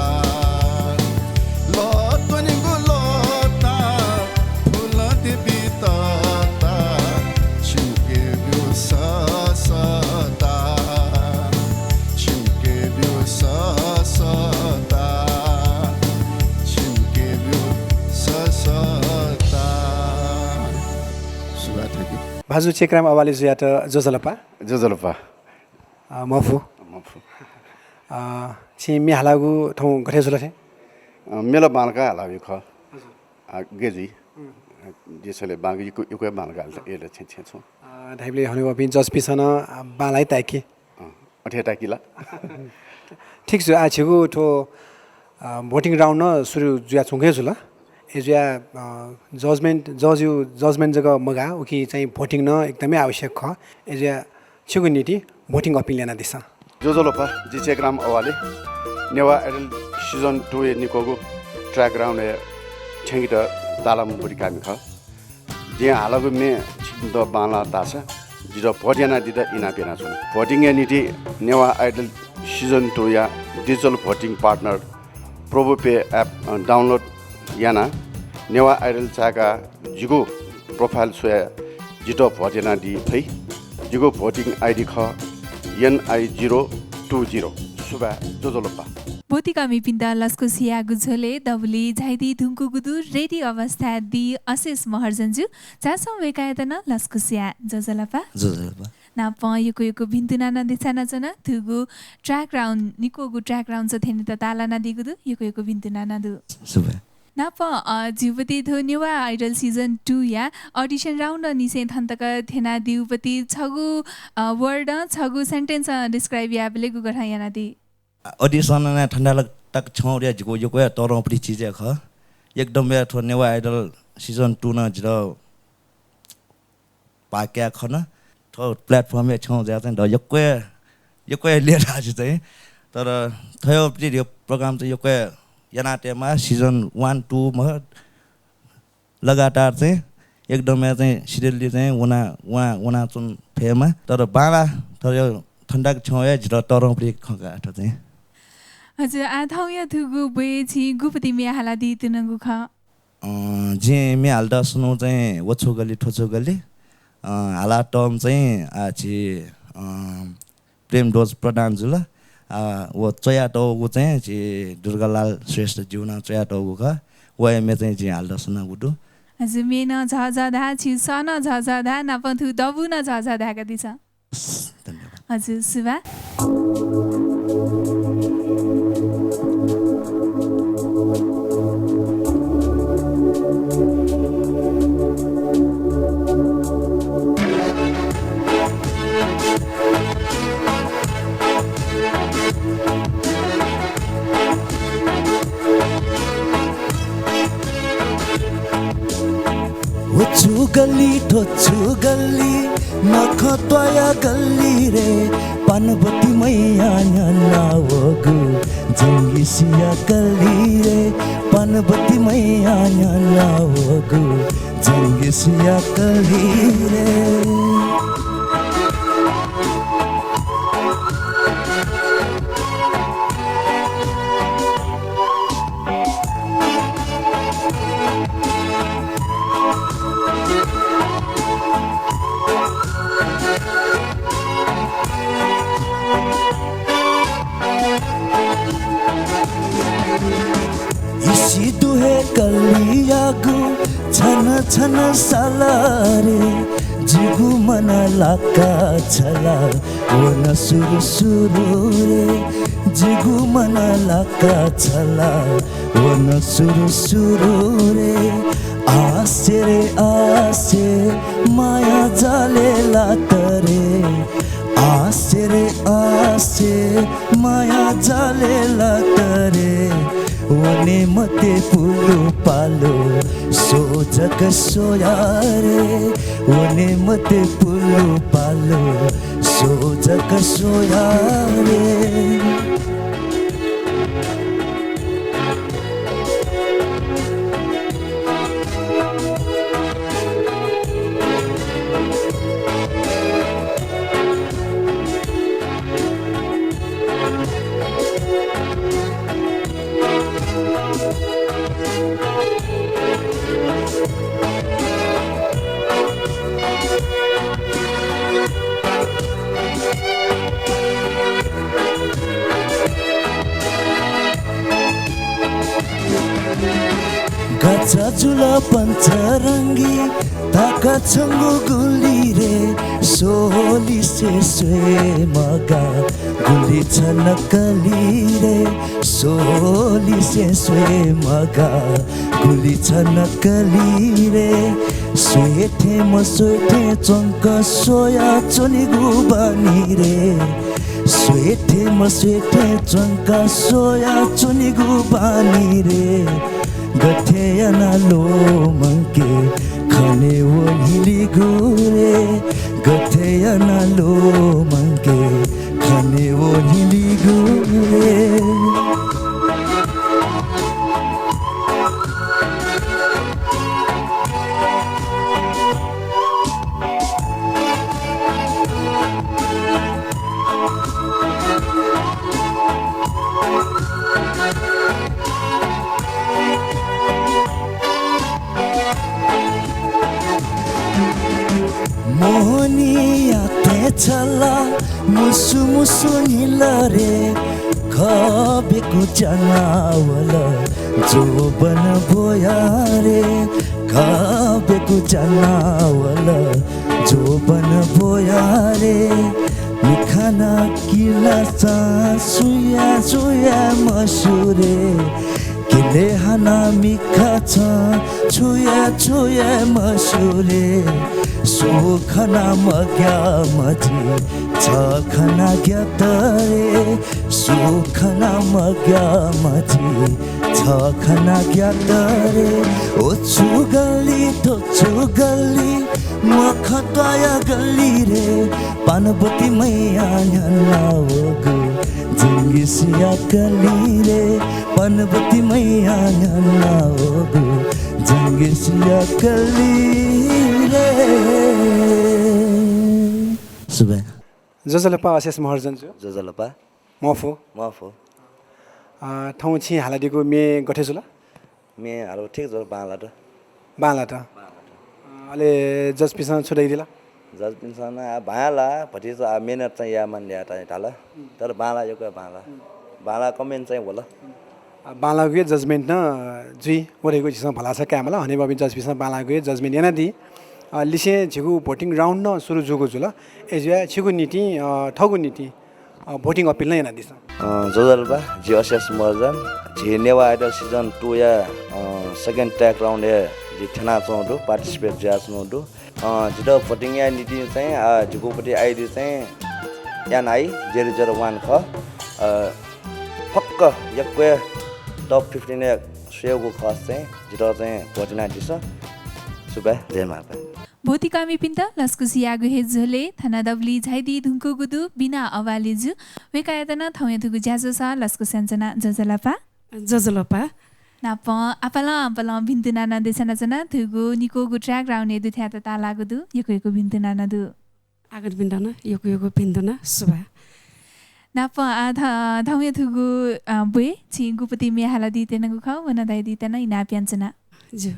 लत्वनिगु लोता, फुल देवी तता, छिके ब्यू ससता। छिके ब्यू ससता। छिके ब्यू ससता। सुभाय्, thank you। भाजु चेक्राम अवालेजुयात ज्वजलपा। ज्वजलपा। अ, मफु। मफु। अ, छिं म्ये हालागु थौं गथे जुल थें? अ, म्ये ला बांलाक हालागु खः। हजुर। आ, गय् जुइ? उम्। आ, जिं छले बांलाक यक्व, यक्व बांलाक हाल, अँ। ए, ल, छेँ, छेँ छु। अ, धाइबलय् हनेबहःपिं जजपिन्सं नं, अ, बांलाइ ताय्‌के। अँ, अथे ताय्‌के ला। ठीक छ, आः छिगु थ्व, अ, voting round नं सुरु जुयाच्वंगु हे जुल। अय्‌जुया, अ, judgement, जजयु judgement जक मगाः, उकी चाहिँ voting नं एकदमै आवश्यक खः। अय्‌जुया छिगु निंतिं voting appeal यानादिसँ। ज्वजलपा, जि चेक्राम अवाले। नेवाः Idol season two-य् निक्वःगु track round-य् थ्यंकेत तालामु ब्वति काःमि खः। जिं हालागु म्ये छिकपिन्त बांलाः धाःसा जितः vote यानादीत इनाप यानाच्वना। Voting-या निंतिं नेवाः Idol season two-या digital voting partner Prabhu Pay app, अ, download यानाः नेवाः Idol चाय्‌काः जिगु profile स्वयाः जितः vote यानादी फइ। जिगु voting ID खः N I zero two zero। सुभाय्, ज्वजलपा। ब्वति काःमिपिन्त लसकुस यायेगु झ्वलय् दबुलिइ झायादी धुंकूगु दु रेडियो अवस्था दुई अशेष महर्जनजु। झासँ वय्‌कःयात नं लसकुस याये। ज्वजलपा। ज्वजलपा। नापं यक्व यक्व भिन्तुना नं देछानाच्वना। थुगु track round, निक्वःगु track round च थ्यनेत ताःलानादीगु दु। यक्व यक्व भिन्तुना नं दु। सुभाय्। नापं, अ, झीगु पति थ्व नेवाः Idol season two-या audition round निसें थन तक थ्यनादीगु पति छगू, अ, word-ं, छगू sentence-ं describe यायेबलय् गुगथं यानादी? Audition-य् थन तक छ्यं वया जिगु यक्व हे तःधंगु पति चिज हे खः। एकदम हे थ्व नेवाः Idol season two नं जितः भाग काये खन। थ्व platform-य् छ्यं जुयाः चाहिँ द यक्व हे, यक्व हे लय् धाःसा चाहिँ, तर थ्व हे पति program चाहिँ यक्व हे याना तयेमाः, season one, two मखु, लगातार चाहिँ एकदम हे चाहिँ steadily चाहिँ वना, वना, वनाच्वने फयेमाः। तर बांलाः, तर थन तक छ्यं हे जितः तःधंगु पति खः का थ्व चाहिँ। हजुर, आः थौंया थुगु ब्वय् छिं गु पति म्ये हालादी धुनागु खः? अँ, जिं म्ये हालेत स्वन्हु चाहिँ व छु गल्ली थ्व छु गल्ली, अँ, हालातःम्ह चाहिँ आः झी, अँ, प्रेमध्वज प्रधान जुल। आः व च्वयातःगु चाहिँ झी दुर्गालाल श्रेष्ठज्युं नं च्वयातःगु खः। व हे म्ये चाहिँ जिं हालेत स्वनागु दु। हजुर, म्ये नं झःझः धाः, छिगु सः नं झःझः धाः, नापं थुगु दबू नं झःझः धाय्‌कादिसँ। धन्यवाद। हजुर, सुभाय्। व छु गल्ली थ्व छु गल्ली, नखःतय् गल्ली रे, पानबत्ती मैया न्ह्यला वःगु जंगिसिया गल्ली रे, पानबत्ती मैया न्ह्यला वःगु जंगिसिया गल्ली रे। इसी दुहे कलियागु छन साला रे, जिगु मन लाका छला वन सुरु सुरु रे, जिगु मन लाका छला वन सुरु सुरु रे। आसे रे आसे, माया जाले लात रे, आसे रे आसे, माया जाले लात रे। वने मते पुलु पालु, सोझक सोया रे। वने मते पुलु पालु, सोझक सोया रे। गाचा जुल पञ्चरंगी, ताका छंगु गुलि रे, सोलिसे स्वये मगा, गुलि छ नकली रे, सोलिसे स्वये मगा, गुलि छ नकली रे। स्वये थें मस्वये थें च्वंक स्वया च्वनेगु बानी रे। स्वये थें मस्वये थें च्वंक स्वया च्वनेगु बानी रे। गथे याना ल्वःमंके खने व न्हिलिगु रे। गथे याना ल्वःमंके खने व न्हिलिगु रे। मोहनिया थें छला मुसु मुसु न्हिल रे, कबेकु च्यानावल जोबन ब्वया रे, कबेकु च्यानावल जोबन ब्वया रे। मिखाना किलासा सुया सुया मसु रे, किले हाना मिखा छ छुया छुया मसु रे। सु खना मग्या मझी छ खना ग्यात रे। सु खना मग्या मझी छ खना ग्यात रे। ओ छु गल्ली थ्व छु गल्ली, मखत्वाया गल्ली रे। पानबती मैया न्ह्यानावःगु जंगिसिया कली रे। पानबती मैया न्ह्यानावःगु जंगिसिया कली रे। सुभाय्। ज्वजलपा अशेष महर्जन जु। ज्वजलपा। मफु। मफु। अ, थौं छिं हालादीगु म्ये गथे जुल? म्ये हालागु ठीक जुल, बांलात। बांलात। बांलात। अ, अले जजपिन्सं छु धयादिल? जजपिन्सं नं आ बांला, भतिचा आ मेहनत चाहिँ यायेमानि धयाः धाल। तर बांला यक्व बांला। बांला comment चाहिँ वल। अ, बांलागु हे judgement नं जुइ, व धइगु झीसं भलसा कायेमाल। हनेबहःपिं जजपिन्सं बांलागु हे judgement यानादी। अ, लिसें झीगु voting round नं सुरु जूगु जुल। अय्‌जुया छिगु निंतिं, अ, थःगु निंतिं अ, voting appeal नं यानादिसँ। अ, ज्वजलपा, जि अशेष महर्जन। झी नेवाः Idol season two या, अ, second track round हे जि थ्यनाच्वंगु दु, participate जुयाच्वंगु दु। अ, जितः voting याये निंतिं चाहिँ, अ, जिगु पति ID चाहिँ NI zero zero one खः। अ, फक्व यक्व top fifteen य् स्वयेगु खःसा चाहिँ जितः चाहिँ vote यानादिसँ। सुभाय्, जय मांभाय्। ब्वतिकामिपिन्त लसकुस याःगु हे झ्वलय् थन दबुलिइ झायादी धुंकूगु दु बिना अवाले जु। वय्‌कःयात नं थौंया थुगु ज्याझ्वलय् लसकुस यानाच्वना, ज्वजलपा। ज्वजलपा। नापं आपालं आपालं भिन्तुना नं देछानाच्वना, थुगु निक्वःगु track round-य् दुथ्याः तताःलाःगु दु, यक्व यक्व भिन्तुना नं दु। आगन्तुकपिन्त नं यक्व यक्व भिन्तुना, सुभाय्। नापं आ, ध-, धौंया थुगु, अ, ब्वय् छिं गुपति म्ये हालादी त्यनागु खः, व नं धयादी त्यना, इनाप यानाच्वना। ज्यू।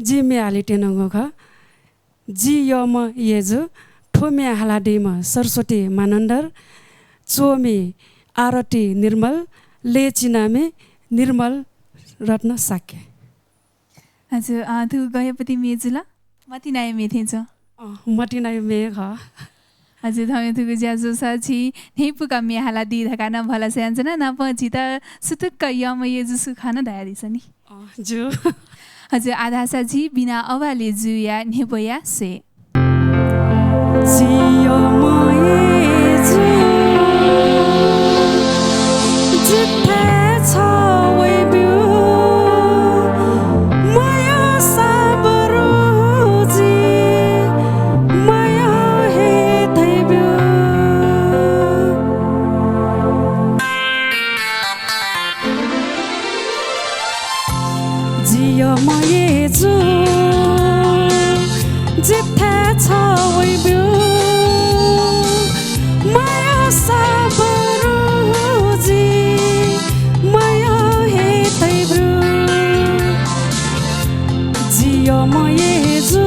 जि म्ये हाले त्यनागु खः। जि यःम्ह यय्‌जु, थ्व म्ये हालादीम्ह सरस्वती मानन्धर, च्वमि आरती निर्मल, लय् चिनामि निर्मल रत्न शाक्य। हजुर, अ, थुगु गय्‌पति म्ये जुल? मतिनाया म्ये थें च्वं। अ, मतिनाया म्ये खः। हजुर, थौंया थुगु ज्या जूसा झी न्ह्यइपुक म्ये हालादी धकाः नं भलसा यानाच्वना। नापं झीत सुतुक्क यःम्ह यजु सु खः नं धयादिसँ नि। अ, ज्यू। हजुर, आः धाःसा झी बिना अवाले जुया न्ह्यब्वया स्वये। जि यःम्ह यजु, जिथाय् छ वइब्यु, मयःसा बरु जि मयः हे तइब्यु। जि यःम्ह यजु, जिथाय् छ वइब्यु, मयःसा बरु जि मयः हे तइब्यु। जि यःम्ह यजु,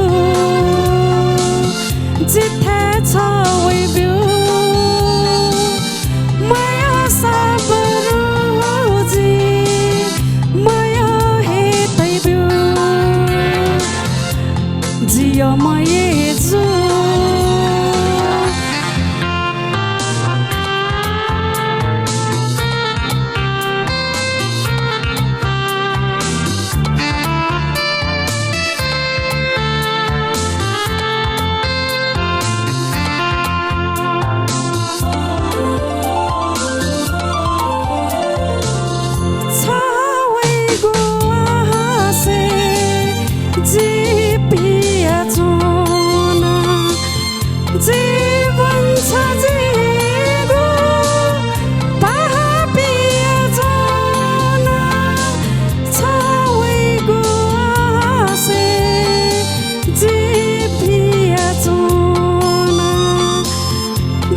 जिथाय् छ वइब्यु, मयःसा बरु जि मयः हे तइब्यु। जि यःम्ह यजु, छ वइगु आशय् जि पियाच्वना। जीवन छ जिगु पाहापया च्वना, छ वइगु आशय् जि पियाच्वना।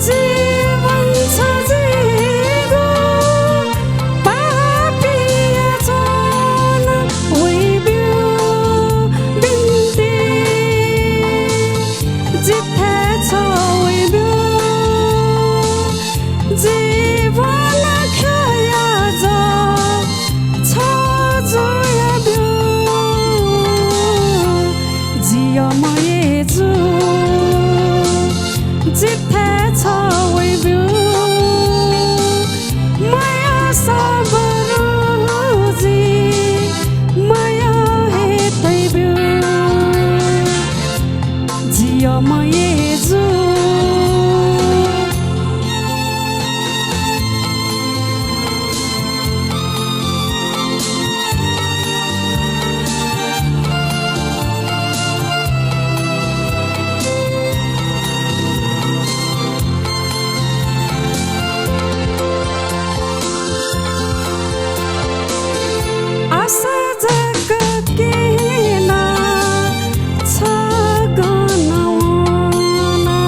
जीवन छ जिगु पाहापया च्वना, वइब्यु बिन्ति। जिथाय् छ वइब्यु, जीवन ख्यःया जः छ जुयाब्यु। जि यःम्ह यजु, जिथाय् छ वइब्यु, मयःसा बरु जि मयः हे तइब्यु। जि यःम्ह यजु। आशा जक क्यना छ गन वना।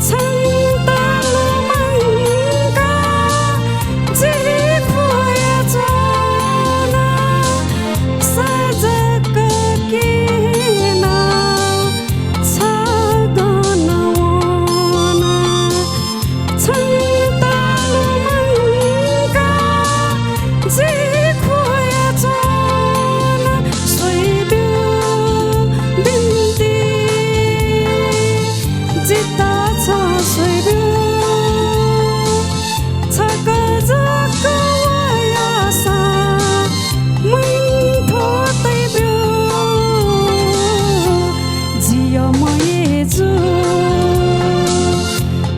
छन्त लुमंका जि ख्वया च्वना। आशा जक क्यना छ गन वना। छन्त लुमंका जि ख्वया च्वना। स्वइब्यु बिन्ति, जितः छं स्वइब्यु। छकः जक वयाः सा मन्थ्व तइब्यु। जि यःम्ह यजु,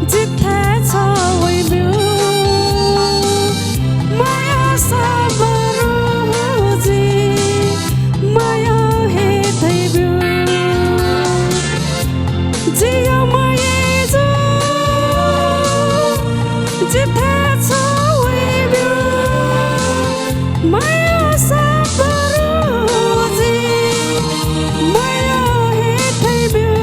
जिथाय् छ वइब्यु। मयःसा बरु जि मयः हे तइब्यु। जि यःम्ह यजु, जिथाय् छ वइब्यु। मयःसा बरु जि मयः हे तइब्यु।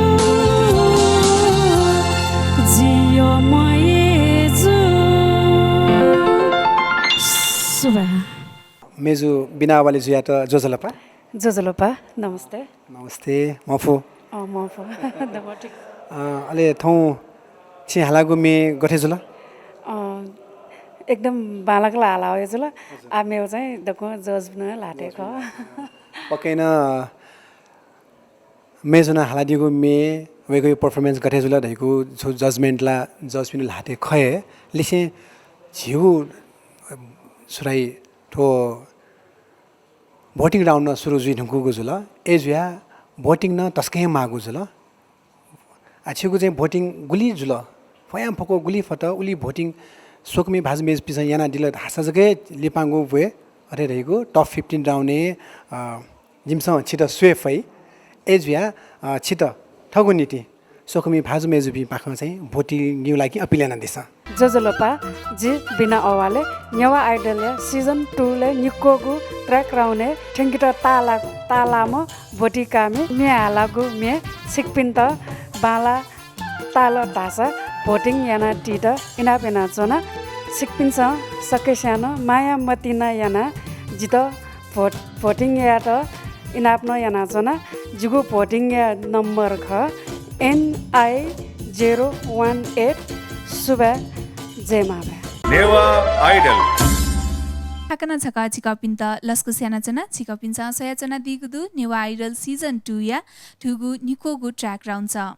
जि यःम्ह यजु। सुभाय्। मेजु बिना अवाले जुयात ज्वजलपा। ज्वजलपा, नमस्ते। नमस्ते, म्वाःपु। अँ, म्वाःपु। दमोटिक। अँ, अले थौं छिं हालागु म्ये गथे जुल? अँ, एकदम बांलाक ला हाला वया जुल। हजुर। आ, मेव चाहिँ दक्वं जज नं ल्हाते खः। पक्कै नं म्ये ज्वना हालादीगु म्ये, वय्कःया performance गथे जुल धइगु छु judgement ला judge-पिनि ल्हातय् खः हे। लिसें झीगु सुराइ थ्व voting round नं सुरु जुइ धुंकूगु जुल। अय्जुयाः voting नं तसकं हे माःगु जुल। आ, छिगु चाहिँ voting गुलि जुल, फयां फक्व गुलि फत, उलि voting स्वकुमि भाजु मय्जुपिन्सं यानादिल धाःसा जक हे लिपांगु ब्वय्, अथे धइगु top fifteen round-य्, अ, जिमिसं छितः स्वये फइ। अय्जुयाः, अ, छितः थःगु निंतिं स्वकुमि भाजु मय्जुपिं पाखें चाहिँ voting-या लागि appeal यानादिसँ। ज्वजलपा, जि बिना अवाले। नेवाः Idol-या season two-लय् निक्वःगु track round-य् थ्यंकेत ताःला-, ताःलाःम्ह ब्वतिकामि म्ये हालागु म्ये छिकपिन्त बांलाः ताल धाःसा voting यानादीत इनाप यानाच्वना। छिकपिन्सं सकसिनं माया मतिना यानाः जितः vote, voting यायेत इनाप नं यानाच्वना। जिगु voting-या number खः N I zero one eight। सुभाय्, जय मांभाय्। नेवाः Idol। हाकनं छकः छिकपिन्त लसकुस यानाच्वना। छिकपिन्सं स्वयाच्वनादीगु दु नेवाः Idol season two-या थुगु निक्वःगु track round-स।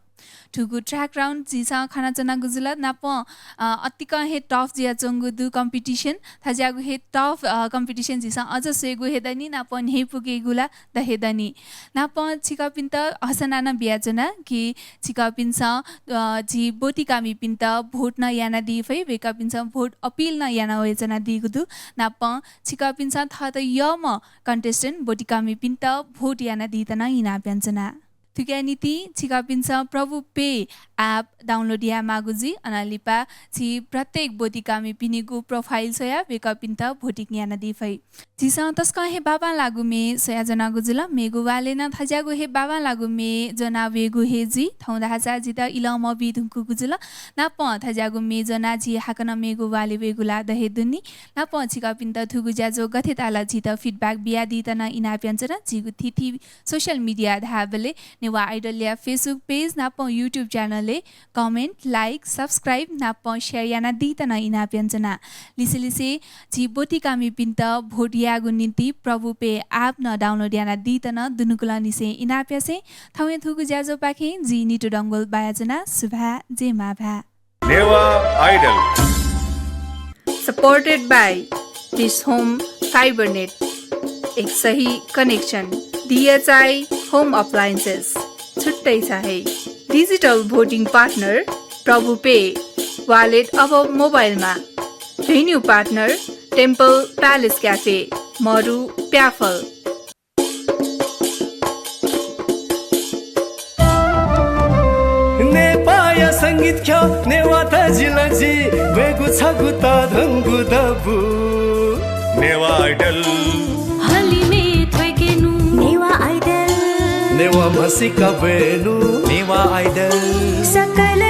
थुगु track round झीसं खनाच्वनागु जुल। नापं, अ, अतिकं हे tough जुयाच्वंगु दु competition। थज्याःगु हे tough, अ, competition झीसं अझ स्वयेगु हे दनि, नापं न्ह्यइपुके हे गुला द हे दनि। नापं छिकपिन्त हसना नं बियाच्वना कि छिकपिन्सं, अ, झी ब्वतिकामिपिन्त vote नं यानादी फइ, वय्कःपिन्सं vote appeal नं याना वयाच्वनादीगु दु। नापं छिकपिन्सं थःत यःम्ह contestant ब्वतिकामिपिन्त vote यानादीत नं इनाप यानाच्वना। थुकिया निंतिं छिकपिन्सं प्रभु पे app download यायेमाःगु जुइ। अनं लिपा झी प्रत्येक ब्वतिकामिपिनिगु profile स्वयाः वय्कःपिन्त voting यानादी फइ। झीसं तसकं हे बांबांलाःगु म्ये स्वयाच्वनागु जुल। मेगु वालय् नं थज्याःगु हे बांबांलाःगु म्ये ज्वना वयेगु हे जुइ। थौं धाःसा जितः इलं मबी धुंकूगु जुल। नापं थज्याःगु म्ये ज्वनाः झी हाकनं मेगु वालय् वयेगु ला द हे दनि। नापं छिकपिन्त थुगु ज्याझ्वः गथे ताल झीत feedback बियादीत नं इनाप यानाच्वना। झीगु थीथी social media धाःबलय् नेवाः Idol-या Facebook page नापं YouTube channel-य् comment, like, subscribe नापं share यानादीत नं इनाप यानाच्वना। लिसेलिसे झी ब्वतिकामिपिन्त vote यायेगु निंतिं प्रभु पे app नं download यानादीत नं दुनुगलंनिसें इनाप यासें थौंया थुगु ज्याझ्वःपाखें जि नितु डंगोल बायाच्वना। सुभाय्, जय मांभाय्। Newah Idol। Supported by Dish Home Fibernet, एक सही connection। DHI Home Appliances, छुट्टै छ है। Digital voting partner प्रभु पे, wallet अब मोबाइलमा। Venue partner Temple Palace Cafe, मरु प्याफल। नेपाःया संगीत ख्यः नेवाः तजिलजि ब्वयेगु छगू तःधंगु दबू। नेवाः Idol। हलिमय् थ्वय्केनु। नेवाः Idol। नेवाः म्हसीका ब्वयेनु। नेवाः Idol। सकल